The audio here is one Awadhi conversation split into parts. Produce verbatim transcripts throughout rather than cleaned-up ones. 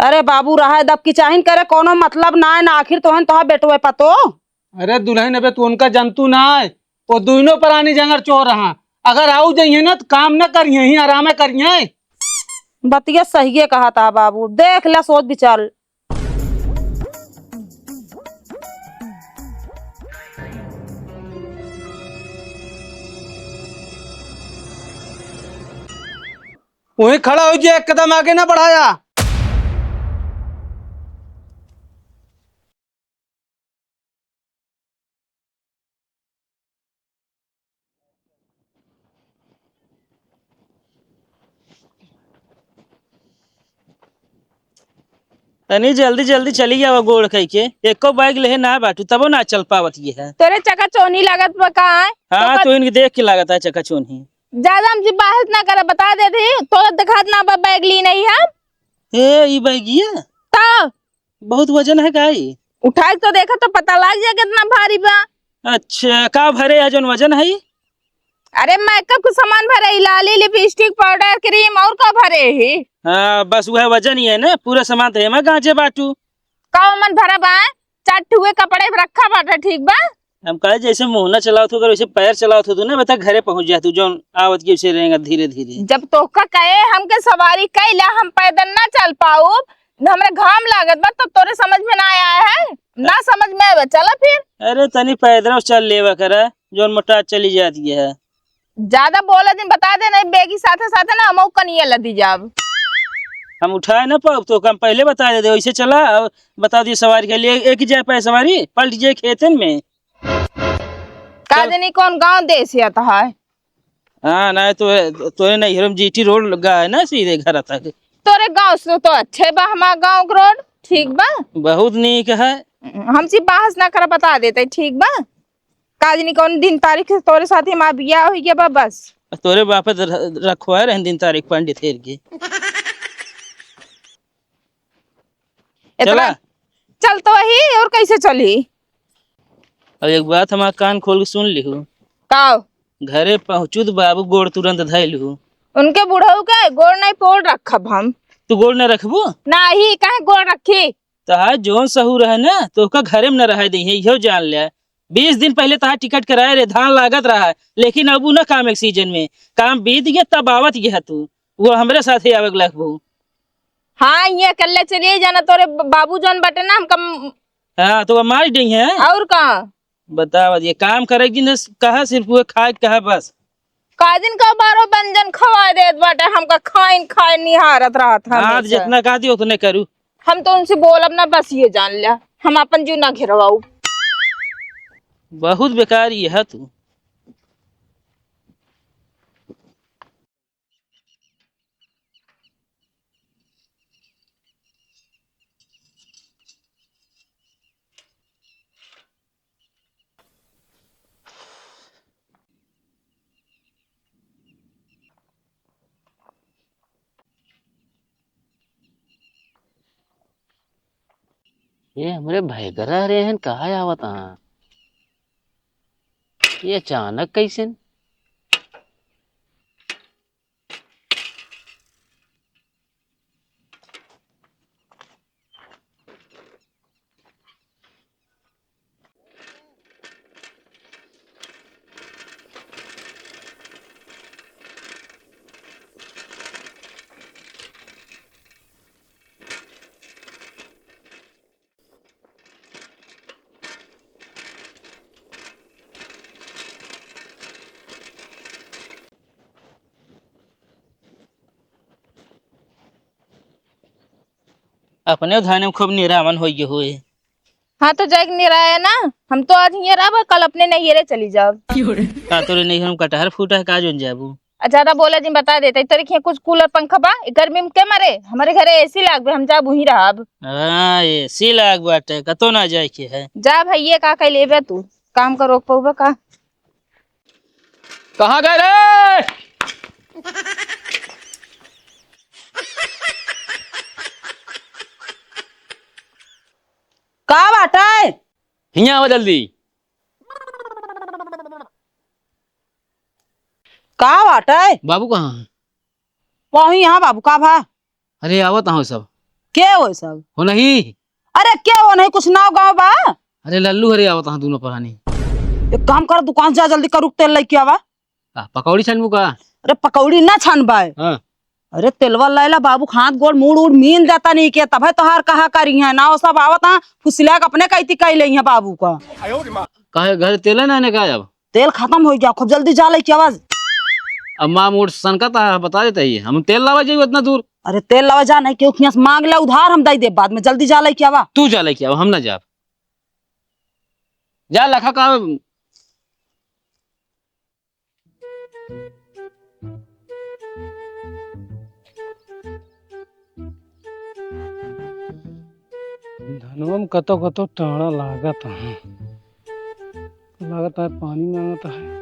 अरे बाबू, रहा दब की चाहिन करे, कोनो मतलब ना है ना, आखिर तोहन तोहा बेटवे पतो। अरे दुलहिन, अबे तू उनका जनतू ना है, वो दुइनो परानी जंगर चोर रहा। अगर आऊ जइहे ना तो काम न करिहे, ही आरामे करिहे। बतिया सहिए कहा था बाबू, देख ले सोच विचार। वहीं खड़ा हो जे, एक कदम आगे ना बढ़ाया। तनी जल्दी जल्दी चली जावा गोड़ कइके, एको बैग लेहे ना बाटू, तबो ना चल पावत ये है। तोरे चका चोनी लागत बा का है? हाँ, तो तो इनके देख के लागत है चका चोनी। ज्यादा हमसे बहस ना करे, बता दे दी, तोरा दिखात ना बा बैग ली नहीं है। ए, ई बैगिया? तो बहुत वजन है का ई? उठाई तो देखा तो पता लग जाए कितना भारी बा। अच्छा, का भरे है जौन वजन है ई? अरे, मेकअप के सामान भरे ही, लाली, लिपस्टिक, पाउडर, क्रीम और का भरे ही? हाँ, बस वह वजन ही है ना, पूरा सामान तो एमा गांजे बाटू। का मन भरा बा? चार ठुए कपड़े रखा बाटे, ठीक बा? हम कहे जैसे मुंह ना चलावत हो, अगर वैसे पैर चलावत हो तू ना, बता घरे पहुंच जा तू, जौन आवत के उसे रहेगा धीरे धीरे। जब तोहका कहे हमके सवारी कैला, हम पैदल ना चल पाउब, हमरे घाम लागत बा, तब तोरे समझ में ना आया है, ना समझ में आवे, चला फिर। अरे तनी पैदल चल लेवा करा, जौन मोटा चली जाती है। ज्यादा बोले दिन बता दे, नहीं बेगी साथे साथे ना हमहू कनिया लदी जाब। हम उठाए ना पाउब तो हम पहले बता दे दे, वैसे चला और बता दिए सवारी के लिए एक ही जाए पाए सवारी, पलट जाए खेतन में। का चल। जनी कौन गांव देश या तो है। हाँ, ना तो तोरे नैहर में जीटी रोड लगा है ना सीधे घर तक। तोरे गांव से तो अच्छे बा हमार गांव के रोड, ठीक बा। बहुत नीक है। हमसे बहस ना कर, बता देते, ठीक बा। का जनी कौन दिन तारीख से तोरे साथे हमार बियाह होइ गया बा बस। तोरे बापे तो र-, रखवाए रहन दिन तारीख पंडित हेर के। इतना चला। चल तो वही, और कैसे चली? अब एक बात हमार कान खोल के सुन लिहू। का? घरे पहुँचू तो बाबू गोड़ तुरंत धइलू। उनके बुढ़ऊ के गोड़ नहीं पोड़ रखब हम। तू गोड़ न रखबू? नाही, काहे गोड़ रखी? तहार जौन सहूर है ना, तो ओका घरे में न रहे दइहे, इहो जान ले। बीस दिन पहले तहार टिकट कराए रहे, धान लागत रहा, लेकिन अब उ न काम एक सीजन में, काम बीत गया तब आवत गया तू, वो हमरे साथे आवे के लगबू। हाँ, ये अकेले चलिए जाना, तोरे ब-, बाबू जौन बटे ना, हमका म- हाँ, तो वो मार दइहे। और का? बतावा, ये काम करे के दिन कहा, सिर्फ वो खाए के कहा बस। का दिन का बारो व्यंजन खवाए देत बाटे, हमका खाइन खाइन निहारत रहत हाथ हमेशा। जितना कहा दी उतने करू। हम तो उनसे बोलब ना, बस ये जान लिया, हम अपन जीव ना घेरवाऊ। बहुत बेकार ये है तू। ये हमरे भैगरा रहे हैं, कहाँ आवत हाँ? ये अचानक कैसन? अपने धान में खूब निरावन होइए होए। हाँ, तो जाइके निराया ना, हम तो आज हियाँ रहब, कल अपने नैहरे चली जाब। का तोरे नैहर में कटहर फूटा है, का जोन जाबू? आ, ज्यादा बोला जिन बता देते, तोरे खियाँ कुछ कूलर पंखा बा? ई गर्मी में के मरे? हमरे घरे एसी लागबे, हम जाब उहीं रहब। हाँ, एसी लाग बाटे, कतो ना जाए के है। जा भैया, का कह लेबे तू? काम का रोक पउबे का? कहाँ गए रे? का बाटे? हियाँ आवा जल्दी। का बाटे? बाबू कहाँ हैं? वही यहाँ बाबू, का भा? अरे आवत हो सब। के हो सब? हो नहीं। अरे के हो नहीं, कुछ नाव गाँव बा? अरे लल्लू हरे आवत हाँ दोनों परानी। एक काम कर, दुकान से जा, जल्दी करुक तेल लेके आवा। आ, पकौड़ी छनबू का? अरे पकौड़ी ना छनबाय। हाँ। अरे तेलवा लैला बाबू, हाथ गोड़ मूड़ उड़ मील जाता नहीं के, तबे तोहार कहा करी है ना, वो सब आवत हाँ फुसलिया के अपने कैती कई लेई है बाबू का। काहे घर तेल है ना, ने का अब? तेल खत्म हो गया, खूब जल्दी जा लेके आवा। अब माँ मोड़ सनका ता बता देता ही, हम तेल लावा जाइए इतना दूर। अरे तेल लावा जा, नहीं केहू खियाँ से मांग ले उधार, हम दई देब बाद में, जल्दी जा लेके आवा। तू जा लेके आवा, हम ना जाब। जा लखा का। धनवा में कतो कतो टाड़ा लागत है, लागत है पानी मांगत है।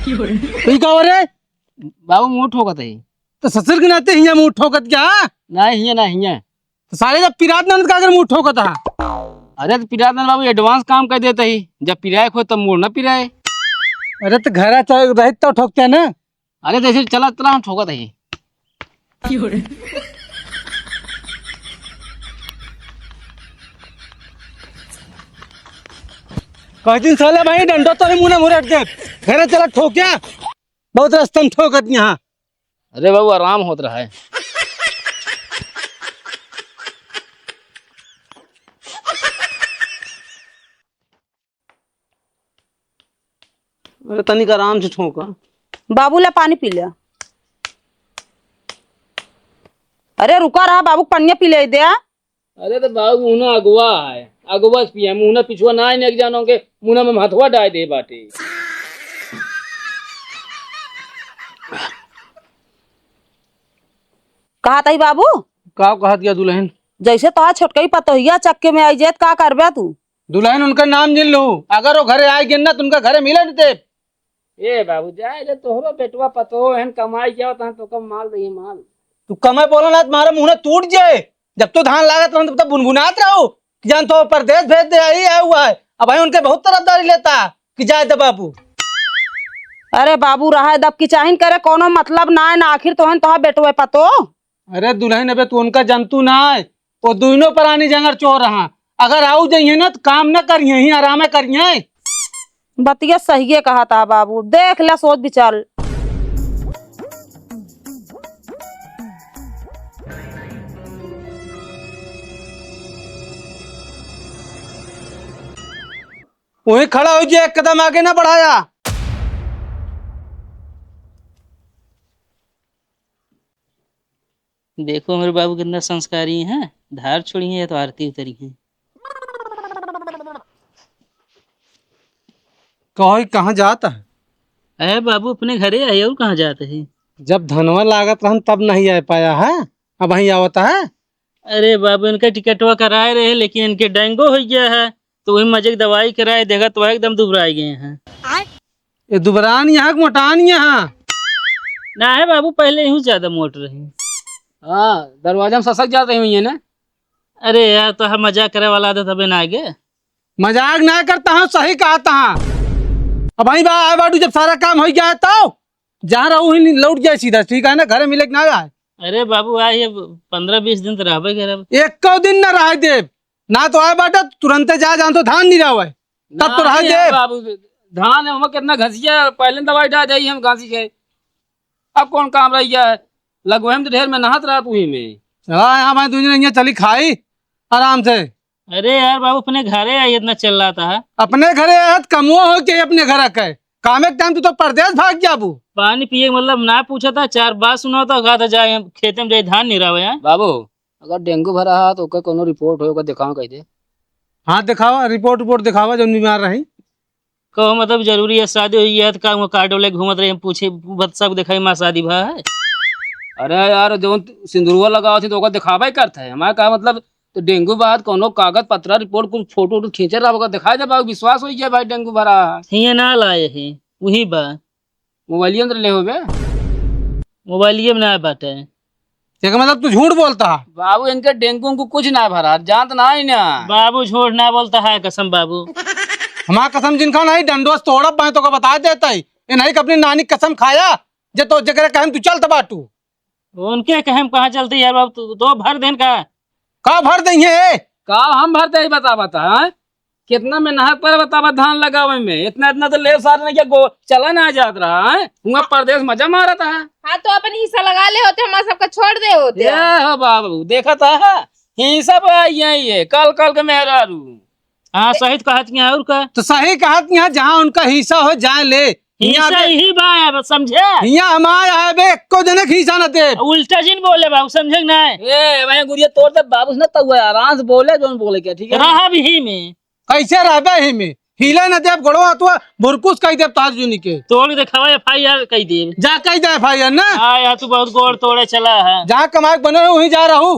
तू का हो रे? बाबू मुंह ठोकत है। तो ससुर के नाते हियाँ मुंह ठोकत क्या? ना हियाँ, ना हियाँ। तो साले जब पिरात ना, तो का कर मुंह ठोकत है? अरे तो पिरात ना बाबू, advance काम कर देता ही, जब पिराए को तब मुंह ना पिराए। अरे तो घरा चल रहित तो ठोकते हैं ना। अरे तो ऐसे चला, चला, हम ठोकत ही। कह दिन साला भाई डंडा तो ही मुंह ना मुरट दे। घरा चला ठोक्या, बहुत रास्ता में ठोकत यहाँ। अरे बाबू, आराम होत रहा है। अरे तनिक आराम से ठोका। बाबू ला पानी पी ले। अरे रुका रहा, बाबू के पनिया पी ले दे। अरे तो बाबू मुहना अगुआ है, अगुआ से पिया, मुहना पिछुआ ना है, एक जानो के मुहना में हथवा डाल दे बाटे। कहा तही बाबू? का कहत गया दुल्हन? जैसे तोहार छोटकई पतोहिया चक्के में आई जाए, त का करबे तू? दुल्हन उनका नाम जिन लू, अगर वो घरे आए गिन ना, तो उनका घरे मिले नहीं देब। ए बाबू, जाए दे, तोहरो बेटवा पतोह हन, कमाई गया होता है, तो कम माल रही माल। तू कमे बोला ना, तुम्हारा मुंह ना टूट जाए। जब तो धान लागत रहन, तब तो बुनबुनात रहो कि जान तो परदेस भेज दे, आई आया हुआ है। अब भाई उनके बहुत तरफदारी लेता कि जाए दे बाबू। अरे बाबू, रहे दब की चाहिन करे, कोनो मतलब ना है ना, आखिर तो हन तोहार बेटवा पतोह। अरे दुल्हन, अबे तू उनका जनतू ना है, वो दुइनो परानी जंगर चोर रहा। अगर आऊ जइहे ना तो काम ना करिहे, ही आरामे करिहे। बतिया सहिए कहा था बाबू, देख ले सोच विचार। वहीं खड़ा हो जे, एक कदम आगे ना बढ़ाया। देखो हमरे बाबू कितना संस्कारी हैं, धार छोड़ी हैं या तो आरती उतरी हैं। कहो, ई कहाँ जात है? अरे बाबू, अपने घरे आए, और कहाँ जात है? जब धनवा लागत रहन तब नहीं आ पाया है, अब वहीं आवत है। अरे बाबू, इनका टिकटवा कराए रहे, लेकिन इनके डेंगू हो गया है, तो वही मजे की दवाई कराए, देखा तो एकदम दुबराए गए हैं। ये दुबरान यहाँ कि मोटान यहाँ? ना है बाबू, पहले ही ज्यादा मोट रही। हाँ, दरवाजा में ससक जाते हुई है ना। अरे यार, तो हम मजाक करे वाला था तबे ना आगे। मजाक ना करता हूँ, सही कहता हूँ। अब भाई बा आए बाटू, जब सारा काम हो गया है तो जहाँ रहू ही लौट जाए सीधा, ठीक है ना, घरे मिले के ना आए। अरे बाबू, आ ये पन्द्रह बीस दिन तो रहबे करब। एको दिन ना रह देब, ना तो आए बाटे तुरंते जा, जान तो धान नहीं रहे, तब तो रह नहीं देब। बाबू, धान है, हम कितना घसिया, पहले दवाई डाल जाई हम घासी के। अब कौन काम रह गया है? लगवे में तो ढेर में नहात रहत उही में। चला यहाँ भाई, तुझे नहीं चली खाई आराम से। अरे यार बाबू, अपने घरे आई, इतना चिल्लाता है। अपने घरे आया तो कमुआ हो के अपने घर के। कामे के टाइम तू तो परदेस भाग जाबू। पानी पिए के मतलब ना पूछा था, चार बात सुनाओ तो कहा था जाए हम खेते में जाए धान निरावे हैं। बाबू, अगर डेंगू भरा है तो ओकर कोनो रिपोर्ट हो, ओकर दिखाओ कह दे। हाँ दिखावा, रिपोर्ट रिपोर्ट दिखावा जौन बीमार रही। कहो मतलब जरूरी है, शादी हुई है तो का वो कार्ड वाले घूमत रहे, हम पूछे बत सब दिखाई माँ शादी भा है। अरे यार, जौन सिंदूरवा लगावत है तो ओकर दिखावे करत है। हमारा का मतलब, तो डेंगू बाद कोनो कागज पत्रा रिपोर्ट कुछ फोटो वोटो खींचे रहा, ओकर दिखाई दे बाबू, विश्वास हो गया भाई डेंगू भरा है। हिये ना लाए है, वही बा। मोबाइलिया में तो ले होबे। मोबाइलिया में ना बाटे। तेका मतलब तू झूठ बोलता है? बाबू इनके डेंगू उंगू कुछ ना भरा, जानत ना है ना। बाबू झूठ ना बोलता है, कसम बाबू। हमार कसम जिनका नहीं, डंडोस तोड़ब, मैं तोका बता देत ही। ये नहीं कि अपनी नानी कसम खाया, जे तो जकरे कहम तू चलत बाटू। उनके कहम कहाँ चलती यार बाबू, तू तो भर देन का? का भर देइहे? का हम भर देइ, बता, बता, हाँ? कितना मेहनत पर, बता, बता, धान लगावे में, इतना, इतना तो ले सार ने क्या गो-, चला ना जात रहा है, हुआ परदेस मजा मारत है। हाँ, तो अपन हिस्सा लगा ले होते, हमार सबका छोड़ दे होते। ये हो बाबू, देखत है, हिस्सा पर आई है ये, कल, कल के मेहरारू। हाँ, सही तो कहत हैं, और का? तो सही कहत हैं, जहाँ उनका हिस्सा हो, जाए ले। हियाँ हिस्सा बे-, यही बा है, बस समझे? हियाँ हमार है बे, एको जने के हिस्सा न देब। उल्टा जिन बोले बाबू, समझे कि नहीं? ए, वहीं गुड़िया तोड़ दे बाबू से ना, तो वो आराम से बोले, जोन बोले क्या, ठीक है? रहा भी ही में। कैसे रहबे ही में? हिले न देब, गोड़वा तो भुरकुस कह देब तार जूनी के। तोड़ के देखावा, F I R कह देब। जा कह दे F I R ना। हाँ यार, तू बहुत गोड़ तोड़े चला है। जहाँ कमाए के बने हो, वहीं जा रहू।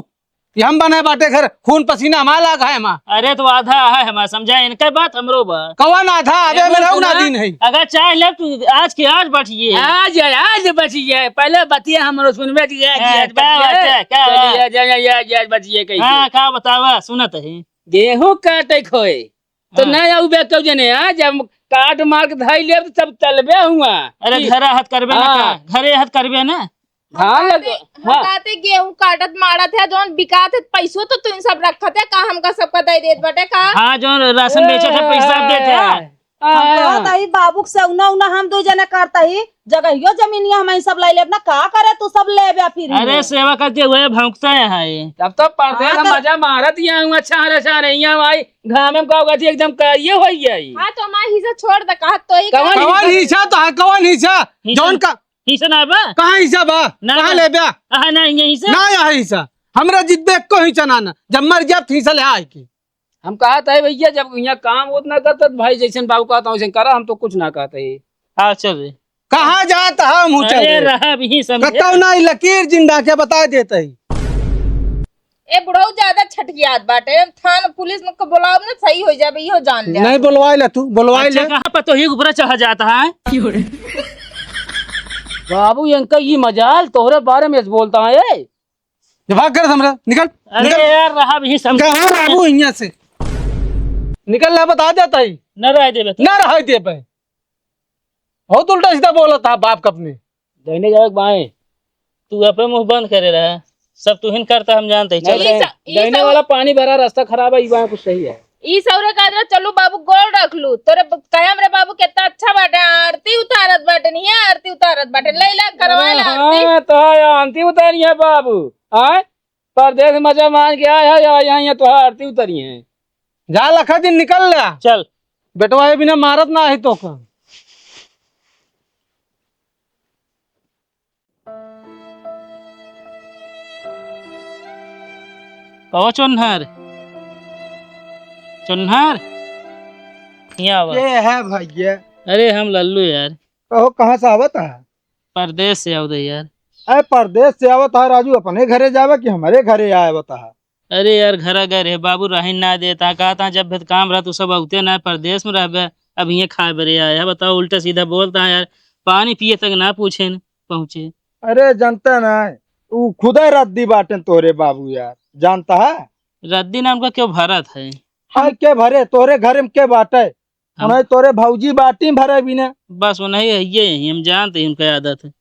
कि हम बने बाटे घर, खून पसीना हमार लाग है हमार। अरे तो आधा है हमार, समझा, इनके बात हमरो बा। कवन आधा? अबे एगो में रहू ना सुना, दिन है। अगर चाह ले तू आज के आज बचिए। आज, आज बचिए, पहले बतिया हमरो सुनबे कि आज, हाँ, आज का बचिए। बात है, का चलिए, बात? आज, आज, आज, आज बचिए कहिए। हाँ, का बतावा, सुनत है। गेहूं काटे खोए, तो हाँ। ना आऊ बे तो जने, हाँ, जब काट मार के धाई लेब तो सब चलबे हुआ। अरे कि घरा हाथ करबे ना हाँ। का? घरे हाथ करबे ना? धान हम लग-, कहते, हम हाँ। कहते गेहूं काटत मारत है, जौन बिकात है, पैसो तो तुम सब रखत है, का हमका सबका दे देत बाटे का? हाँ, जौन राशन बेचत है, पैसा देत है। हाँ। हम कहत हई, बाबू के सेवना उना हम दू जने करत हई, जगहियो जमीनिया हम सब ले लेब ना, का करे तू सब लेबे फिर अरे, में? सेवा करते हुए भौंकता है, हाय। तब तो परदेस हाँ, में तो मजा मारत ही हूँ, अच्छा, अरे, अच्छा, रही हूँ, भाई, घामे में का होगा थी, एकदम करिए हो गई। हाँ, तो हमार हिस्सा छोड़ दे, कहत तो ही कवन कवन हिस्सा? हिस्सा तो है, कवन हिस्सा? हिस्सा जौन का हिस्सा ना बा? कहाँ हिस्सा बा? ना कहाँ बा। लेबे? आहा, ना, ये हिस्सा? ना, यह हिस्सा। हमरा जिद्दे को हिस्सा ना, ना। जब मर जाब, तो हिस्सा ले आए के। हम कहत है भैया, जब यहाँ काम उतना करता तो भाई, जैसे बाबू कहता, वैसे करा, हम तो कुछ ना कहते ही। हाँ, चल रे। कहाँ जात है, मुँह चल अरे, रे। रहा भी समझे। कतौ ना, ई लकीर जिंदा के बता देत ही। ए बुढ़ऊ ज्यादा छटकियात बाटे, थान पुलिस में को बुलाओ ना, सही हो जाबे, इहो जान ले। नहीं, बुलवाई ले तू, बुलवाई अच्छा, ले। कहाँ पर तो ही ऊपर चढ़ा जाता है? बाबू, इनका ये मजाल तोहरे बारे में बोलता है, ए? ये भाग कर हमरा, निकल, अरे निकल। यार, रहा भी समझ कहाँ बाबू यहाँ से? निकल ला, बता देता ही। न रह देबे तो। न रह देबे। बहुत उल्टा सीधा बोलत है बाप का अपने। दहिने जावे के बाएं। तू अपने मुंह बंद करे रहा। सब तू हिन करता, हम जानते ही। नहीं, चल। ई सब, ई दहिने सब वाला पानी भरा रास्ता खराब है, ई बाएं कुछ सही है। ई सौरे का आदरा चलू बाबू गोड़ रख लू। तोरे ब-, कायम रे बाबू कितना अच्छा बाटे, आरती उतारत बाटे, नहीं आरती उतारत बाटे। ले ला करवाए ला आरती। हाँ, तो आरती उतारी है बाबू। आए? परदेस मजा मान के आए है, या यहाँ, यहाँ तो आरती उतरी है। जा लखा दिन निकल ले। चल। बेटवा ये बिना मारत ना है तो का। कहो चोन्हर, चोन्हर, यहाँ आवा। के है भैया? अरे हम लल्लू यार। कहो कहाँ से आवत है? परदेस से आवत है यार। अरे परदेस से आवत है राजू, अपने घरे जावे कि हमरे घरे आए बता? अरे यार घरा गए रहे बाबू, रही ना देता, कहता जब भी काम रहा तू सब अवते ना, परदेस में रहबे, अब हियाँ खाए बरे आए है, बताओ उल्टा सीधा बोलता है यार, पानी पिए तक ना पूछे न पहुँचे। अरे जानता ना, ऊ खुदा रद्दी बाटेन तोरे बाबू यार, जानता है? रद्दी नाम का क्यों भरत है? हाँ, के भरे? तोरे घर में के बाटे? हम उन्हें तोरे भौजी बाटी भरे बिना। बस उन्हें है, ये है, हम जानते हैं उनका आदत है।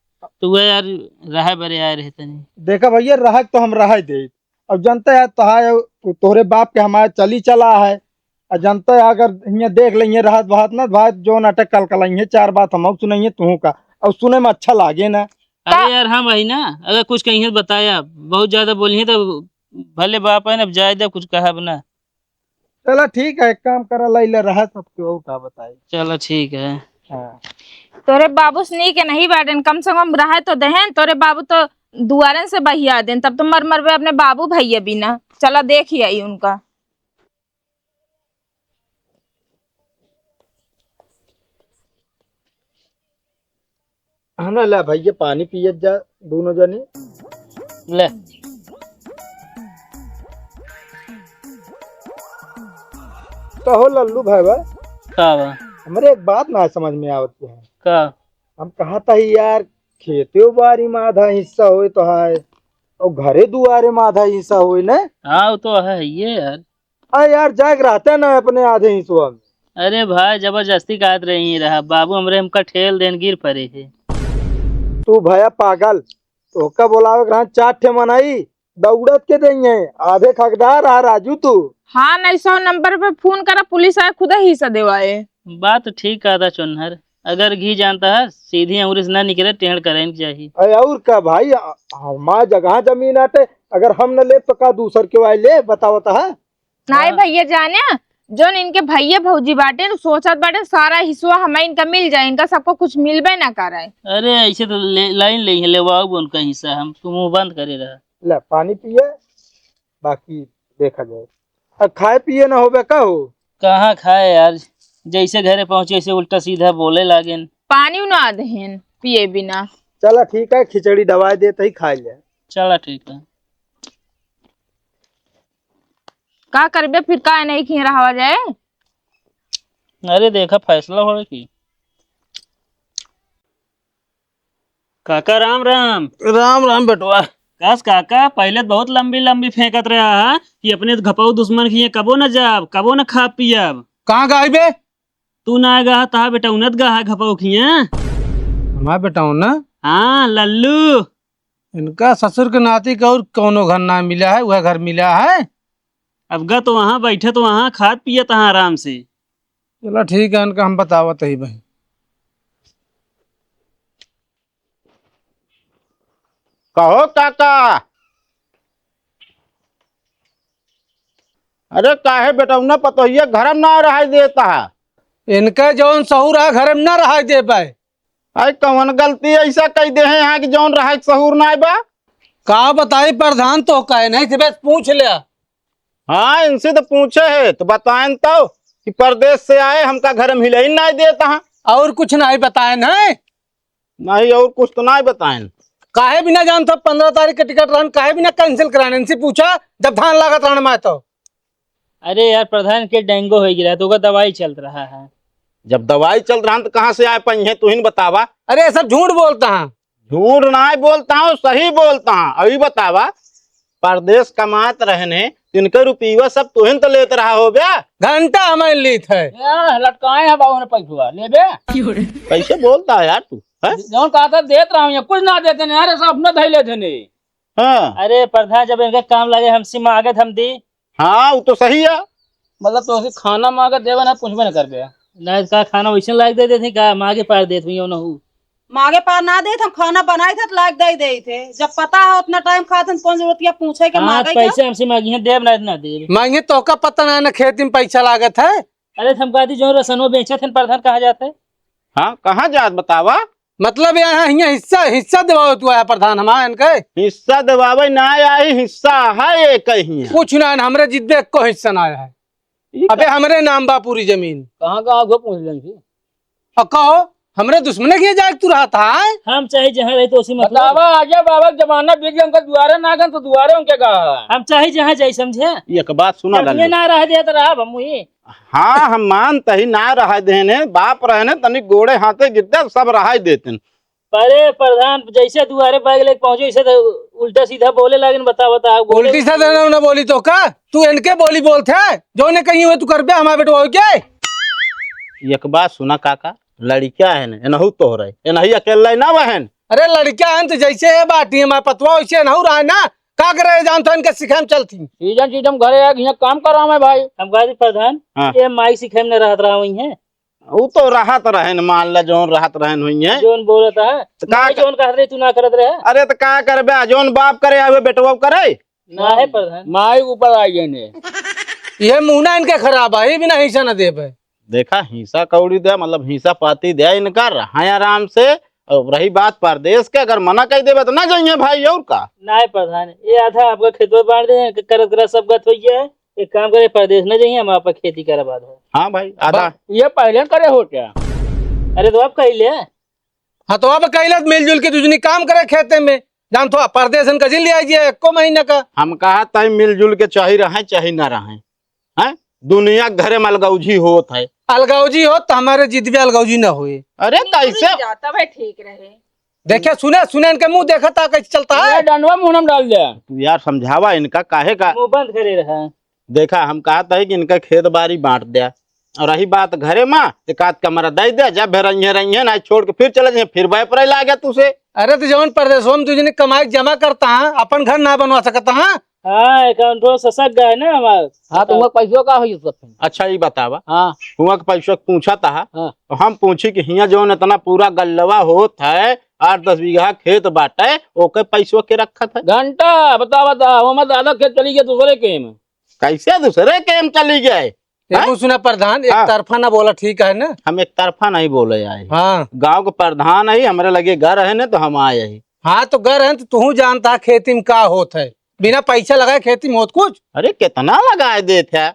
तो वह यार रहे बरे आए रहते नहीं। देखा भैया, रहे तो हम रहे दे। अब जानते हैं तोहार, तोहरे बाप के हमारे चली चला है। अब जानते हैं अगर हियाँ देख लेंगे रहत बहत ना, भाई जो नाटक कल कल चार बात हम सुनेंगे तू का, और सुने में अच्छा लागे ना। अरे यार, हाँ भाई ना, अगर कुछ कहीं बताया, बहुत ज्यादा बोली है तो भले बाप है ना, अब जाए दे, कुछ कहा ना। चला ठीक है, एक काम करा, लाई ले रहा सबके, और का बताई। चला ठीक है। हाँ। तोरे बाबू से नीक नहीं बाटेन, कम से कम रहे तो देहेन, तोरे बाबू तो दुआरन से बहिया देन, तब तो मर मरबे अपने बाबू भैया बिना। चला देख आई उनका। हाँ ना, ले भैया, पानी पियत जा दोनों जने। ले। कहो लल्लू भाई बा, का बा? हमरे एक बात ना समझ में आवत है। का? हम कहा था ही यार, खेते बारी में आधा हिस्सा होए तो है, और घरे दुआरे में आधा हिस्सा होए ना। हाँ, वो तो है ये यार। आ यार, जाए के रहते ना अपने आधे हिस्सवा में। अरे भाई, जबरदस्ती कहत रही रहा, बाबू हमरे हमका ठेल देन, गिर परे है। तू भया पागल, तोहका बोलावे के रहन चार ठे मनई, दौड़त के देइहैं, आधे हकदार आ राजू तू। हाँ, नहीं सौ नंबर पे फोन करा, पुलिस आए खुद ही हिस्सा देवाए। बात तो ठीक कहता चोन्हर, अगर घी जानता है सीधी अंगुरी से ना निकले, टेढ़ करे के चाहिए। अरे और का भाई, आ, हमार जगह जमीन आटे, अगर हम न लेब तो का दूसर के वाई ले, बतावत है? नाई हाँ। भैया जाने, जोन इनके भैया भौजी बाटे न, सोचत बाटे सारा हिस्सा हमें इनका मिल जाए, इनका सबको कुछ मिलबे ना करे। अरे ऐसे तो ले, लाइन ले, लेवाओ उनका हिस्सा, हम तू मुंह बंद करे रहा। ले पानी पिए, बाकी देखा जाए। अब खाए पिए ना होबे का हो? कहाँ खाए यार, जैसे घरे पहुँचे ऐसे उल्टा सीधा बोले लागेन। पानी ना देहेन पिए बिना। चला ठीक है, खिचड़ी दवाई देत ही खा ले। चला ठीक है। का करबे फिर, का नहीं खिए रहा जाए? अरे देखा फैसला होए की। काका राम राम। राम राम बेटवा। कस काका, पहले तो बहुत लंबी लंबी फेंकत रहा हा कि अपने घपऊ दुश्मन खिए कबो न जाब, कबो न खाब पियब। कहाँ गई बे? तू ना गहा, तहा बेटा उनत गहा घपऊ खिए। हमार बेटा उन्ना? हाँ लल्लू। इनका ससुर के नाती का और कौनो घर ना मिला है, वह घर मिला है। अब गा तो वहाँ बैठे तो वहाँ खात पियत हाँ आराम से। चला ठीक है, इनका हम बतावत ही भाई। कहो काका। अरे काहे बेटौना पतोहिया घरम ना रहाई देता है? इनका जौन सहूर है घरम ना रहाई दे पाए। अरे कौन गलती ऐसा कह दे हैं यहाँ की जौन रहाई सहूर ना बा? का बताई प्रधान तो कहे नहीं थे, बस पूछ लिया। हाँ इनसे तो पूछे है तो बताएन तो कि परदेश से आए हमका घरम हिलई ना देता है। और कुछ नहीं बताएन है? नहीं, और कुछ तो नहीं बताएन। काहे बिना जानत हो, पन्द्रह तारीख के टिकट रहन, काहे बिना cancel कराएन? इनसे पूछा, जब धान लागत रहन मैं तो। अरे यार, प्रधान के डेंगू हो गिरा, तो ओकर दवाई चलत रहा है। जब दवाई चलत रहा, तो कहाँ से आए पाई है, तू ही न बतावा। अरे, सब झूठ बोलता है। झूठ नहीं बोलता हूँ, सही बोलता हूँ। अभी बतावा, परदेश कमात रहने, इनके रुपया सब तोहिन तो लेत रहा हो बे। घंटा हमें लीत है। ए, लटकाए हैं बाबू ने पैसवा, लेबे? कैसे बोलता है यार तू, हैं? जौन कहा था देत रहा हूँ, ये कुछ ना देते नहीं यार, सब अपना धई लेते नहीं। हाँ। अरे प्रधान, जब इनके काम लगे, हमसे मांगे तो हम दी। हाँ, वो तो सही है। मतलब तो उसे खाना मांगे देवे ना, पूछबे ना करबे। नहीं, का खाना वैसे लायक दे देते, का मांगे पार देते हुई ना हूँ। मागे पार ना देत, हम खाना बनाइत है तो लाग दे देइत है। जब पता है उतना टाइम खात हैं, कौन जरूरत है पूछे के, हाँ, मांगे के? पैसे हमसे मांगी हैं, देब ना, ना देब। मांगे तो का पता ना, ना खेती में पैसा लागत है। अरे तो हम कहती जो रसनो बेचत हैं प्रधान, कहाँ जात है? हाँ, कहाँ जात बतावा? मतलब यहाँ हियाँ हिस्सा, हिस्सा दिवाओ तू आया प्रधान हमारा इनके? हिस्सा दिवावे ना आई, हिस्सा है ये कहीं। कुछ ना, हमरे जिद्दे को हिस्सा ना आया है। ई अबे का? हमरे नाम बा पूरी जमीन। कहाँ का आगो पहुँच लेंगे? और कहो, हमरे दुश्मने के जाए तू रहा था, हैं? हम चाहे जहाँ रहे तो उसी मतलब। बतावा, आजा बाबा के जमाना बीत गया, उनका दुआरे ना गन तो दुआरे उनके का है? हम चाहे जहाँ जाए, समझे? एक बात सुना हम लालू। तुम्हें ना रह देत रहा, हम वही। हाँ, हम मानत ही ना रह देने, बाप रहने, तनी गोड़े हाथे गिरते, सब रह देते। अरे प्रधान, जैसे दुआरे बैग लेके पहुँचे, वैसे तो उल्टा सीधा बोले लागेन, बता, बता, बोले उल्टी सीधा ना बोली तो का? तू इनके बोली बोलते है, जो ने कहीं हुए तू करबे, हमारे बेटवा हो के? एक बात सुना काका, लड़किया है ना, एनहू तोहरे, एनही अकेला ही ना बहन। अरे लड़किया है तो जैसे ये बाटी हमारे पतवा, वैसे एनहू रहा है ना, का करे जानता इनके सिखाए में चलती। सीजन सीजन घरे आके यहाँ काम करावे भाई। हम कहा जी प्रधान, हाँ। ये माई सिखाए में न रहत रहा हुई है। उ तो रहत रहन, मान ला जौन रहत रहन हुई है। जौन बोलत है, तो का नहीं, क-, जौन कहत रहे, तू ना करत रहे। अरे तो का करबे, जौन बाप करे, आवे बेटवा करे। ना है प्रधान। माई ऊपर आ गए ने। ये मुंह ना इनके खराब है, ये बिना हिस्सा ना देबे। देखा, हिस्सा कौड़ी दे, मतलब हिस्सा पाती दे इनका, रहा आराम से। और रही बात परदेश के, अगर मना कह देबे तो ना जाइए भाई, और का? ना है प्रधान, ये आधा आपका खेतवा बांट दे, करत करत सब गत हो गया है। एक काम करे, परदेश न जाइए, हम आप खेती करब आधा। हाँ भाई, आधा। बा-, ये पहले करे हो क्या? अरे तो आप कह ले। हाँ तो अब कहले मिलजुल के दुजनी काम करे खेते में। जान तो परदेशन का जिन ले आइए एको महीना का। हम कहा तय मिलजुल के चाहे रहे चाहे ना रहे, हैं? दुनिया के घरे में अलगौजी होत है। अलगौजी होत तो हमारे जिद भी अलगौजी ना होए। अरे कैसे? जाता भाई ठीक रहे। देखिए, सुने, सुने इनके मुंह देखा था कैसे चलता है। ये डंडवा मुंह में डाल दे। तू यार समझावा इनका काहे का। मुंह बंद करे रहा। देखा, हम कहत है कि इनका खेत बारी बांट द्या, और रही बात घरे मा, एक आध कमरा दइ दे, जब भे रहिए, रहिए, नाहीं छोड़ के फिर चले जाइए, फिर भय पड़े लागे तुसे। अरे तो जवन परदेसवा में दुइ जने कमाई के जमा करत ह, अपन घर ना बनवा सकत ह? हाँ, अकाउंटवा ससक गए ना हमार। हाँ, तो हुआँ पैसो का होई सब? अच्छा, ई बतावा। हाँ। हुआँ के पैसो के पूछत ह। हाँ। तो हम पूछी कि हियाँ जौन इतना पूरा गल्लवा होत है, आठ दस बीघा खेत बाटे, ओके पैसो के रखत है? घंटा, बता, बता, हमार आधा खेत चली गए दूसरे के में। कैसे दूसरे के में चली गए? एगो हैं? सुना प्रधान, एक हाँ। तरफा ना बोला, ठीक है ना? हम एक तरफा नहीं बोले आए। हाँ। गाँव के प्रधान है, हमरे लगे घर है ना, तो हम आए ही। हाँ, तो घर है तो तू जानता है खेती में का होत है, बिना पैसा लगाए खेती में होत कुछ? अरे, कितना लगाए देत है,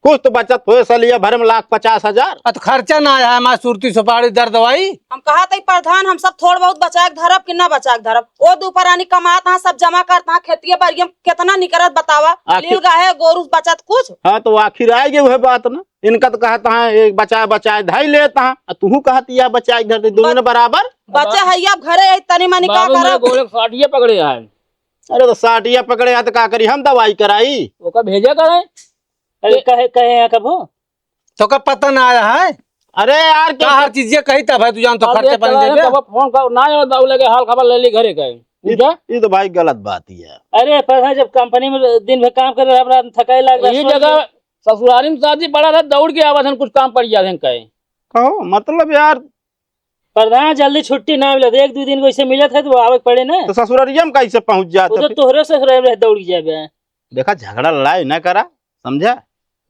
कुछ तो बचत होए सलिया भर में लाख पचास हजार। अ, तो खर्चा ना आया है, हमार सुरती सुपारी दर दवाई। हम कहा तई प्रधान, हम सब थोड़ बहुत बचाए के धरब कि ना बचाए के धरब? ओ दू परानी कमात हाँ, सब जमा करत हाँ, खेतिया बाड़िया में कितना निकरत बतावा, आखिर लील गाहे गोरू बचत कुछ। हाँ, तो आखिर आए गए वह बात ना, इनका तो कहत हाँ, एक बचाए बचाए धाई लेत हाँ, आ तुहू कहत या बचाए धर दे, दोनों बच-, ने बराबर। बचे है अब घरे, तनी मनी का बाबू, मेरे करब? गोले साटिया पकड़े आए। अरे, तो साटिया पकड़े आए तो का करी, हम दवाई कराई? ओका भेजा करे। अरे, ए- कहे, कहे हैं कब हो? तो का पता ना आया है? अरे यार, का क्या हर चीज ये कही तब है, तू जान तो अब खर्चे ये पानी चला है, देबे। तब फोन कर, ना आयो, दाऊ लगे हाल खबर ले ली घरे का। ई, पूछा? ई तो भाई गलत बात ही है। अरे, पर है जब कंपनी में दिन भर काम करे, रात, रात थकाई लाग रहा, यही सो जगह गए। ससुरारी में शादी पड़ा रहा, दौड़ के आवा थे, कुछ काम पड़ गया थे कहे। कहो, मतलब यार। प्रधान, जल्दी छुट्टी ना मिलत, एक दो दिन को ऐसे मिलत है तो आवे के पड़े ना। तो ससुरारिया में कैसे पहुँच जात वो तो है फिर? तोहरे ससुराल में दौड़ के जाबे। देखा, झगड़ा लड़ाई ना करा, समझा?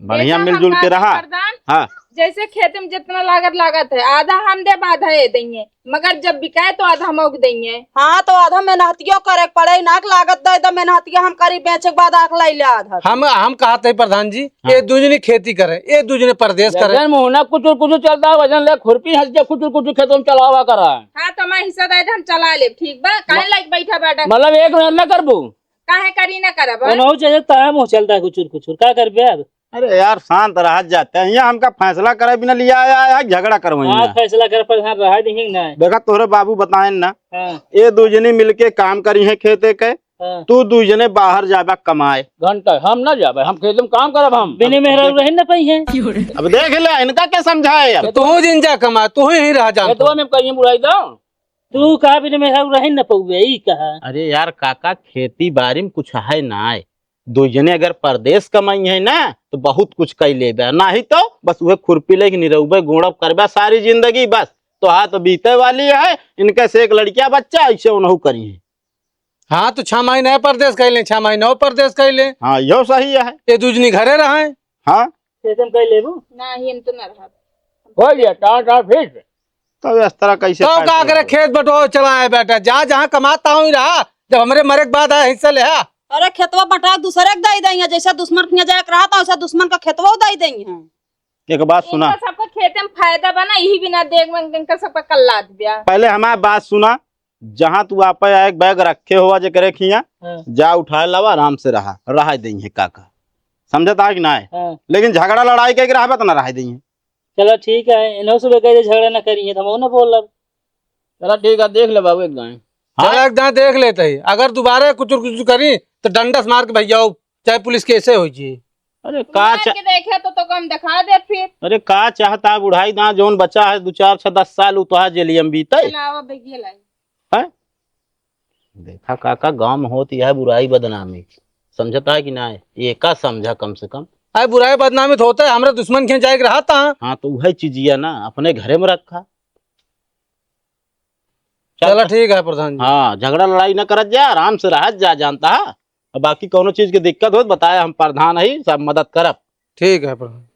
बढ़िया जैसा हम मिलजुल के कहते रहा। प्रधान, हाँ। जैसे खेत में जितना लागत लागत है, आधा हम देब, आधा ये देंगे, मगर जब बिकाए तो आधा हम ओके देंगे। हाँ, तो आधा मेहनतियो करे के पड़े, ना के लागत दे दे, मेहनतिया हम करी, बेचे के बाद आख लाई ले आधा। हम, हम कहत है प्रधान जी, हाँ। ये दुइ जने खेती करे, ये दुइ जने परदेस करे। जैसे मुहना कुचुर कुचुर चलता है, वजन ले खुरपी हंस के कुचुर कुचुर खेतों में चलावा करा। हाँ, तो हमारा हिस्सा दे दे, हम चला लेब, ठीक बा? काहे म-, लाइक बैठा बाटा? मतलब एक मेहनत ना करबू? काहे करी ना करब? ओनहु चाहिए, ताया मुँह चलता है कुचुर कुचुर, का करबे अब? अरे यार, शांत रहा जाते हैं। यहाँ हमका फैसला करे बिना लिया आया है, झगड़ा करवाई हाँ, है। फैसला करे पर हाँ, रहा देंगे ना। देखा, तोहरे बाबू बताएन ना, हाँ। ये दुइ जने मिलके काम करी हैं खेते के, हाँ। तू दुइ जने बाहर जाबा कमाए। घंटा, हम ना जाबे, हम खेते में काम करब हम। बिने मेहरारू रही ना पाई है। अब देख ले, इनका क्या समझाए अब? तो तू जिन जा कमा, तू ही रह जा। खेतवा में कहीं बुलाई दो। तू कहा बिना मेहरारू रही न पउबे, ई कहा। अरे यार काका, खेती बारी में कुछ है ना, दुइ जने अगर परदेस कमाई है ना, तो बहुत कुछ कई लेबे, नाही तो बस उहे खुरपी लेके निरउबे, गोड़ब करबे सारी जिंदगी बस। तो हाँ, तो बीते वाली है, इनके से एक लड़किया बच्चा, ऐसे उनहु करी है। हाँ, तो छह महीने परदेस कइ ले, छह महीने और परदेस कइ ले। हाँ, यो सही है। ये दुइ जने घरे रहे। हाँ। खेते में कइ लेबू? नाही, हम तो ना रहब। हो गया, टाटा फिर। तब इस तरह कैसे तो का करे, खेत बटो चलाए बेटा, जा जहाँ कमाता हूँ रहा, जब हमरे मरे के बाद आया हिस्सा ले हा। अरे खेतवा बटा दूसरे के दे देंगे, जैसे दुश्मन के यहाँ जाए के रहा था, वैसे दुश्मन का खेतवा दे देंगे। एक बात सुना। इनका सबका खेते में फायदा बा ना, यही बिना देख में इनका सबका कल्लात ब्या। पहले हमारी बात सुना, जहाँ तू आपे एक बैग रखे हुआ जेकरे खिया, हाँ। जा उठाए लावा, आराम से रहा, रहा देंगे काका, समझता है कि ना है? हाँ। लेकिन झगड़ा लड़ाई के रहबा तो ना रहा देंगे। चला ठीक है, इन्हों से कह दे झगड़ा ना करिए, तो हम ना बोलब। चला ठीक है, देख ले बाबू एक दाएं। हाँ? चला एक दाएं देख लेते ही, अगर दोबारा कुचुर कुचुर करी तो डंडा से मार के भैया, चाहे पुलिस केसे हो जी। अरे का मार चा-, के देखे तो, तो कम दिखा दे फिर। अरे का चाहता बुढ़ाई दा, जौन बचा है दो चार छह दस साल, उ तो आज जेलियम बीते। चला, आवा, बैगिया लाई। हैं? देखा काका, गांव में होत यह बुराई बदनामी, समझता है कि ना? ये का समझा कम से कम। अरे बुराई बदनामी तो होता है, हमरा दुश्मन के जाए के रहता है। हाँ, तो वही चीजिया ना, अपने घरे में रखा। चला, ठीक है प्रधान जी। हाँ, झगड़ा लड़ाई न करत जा, आराम से रहत जा, जानता है। अब बाकी कौनो चीज के दिक्कत होत, बताया, हम प्रधान ही, सब मदद करब। ठीक है प्रधान।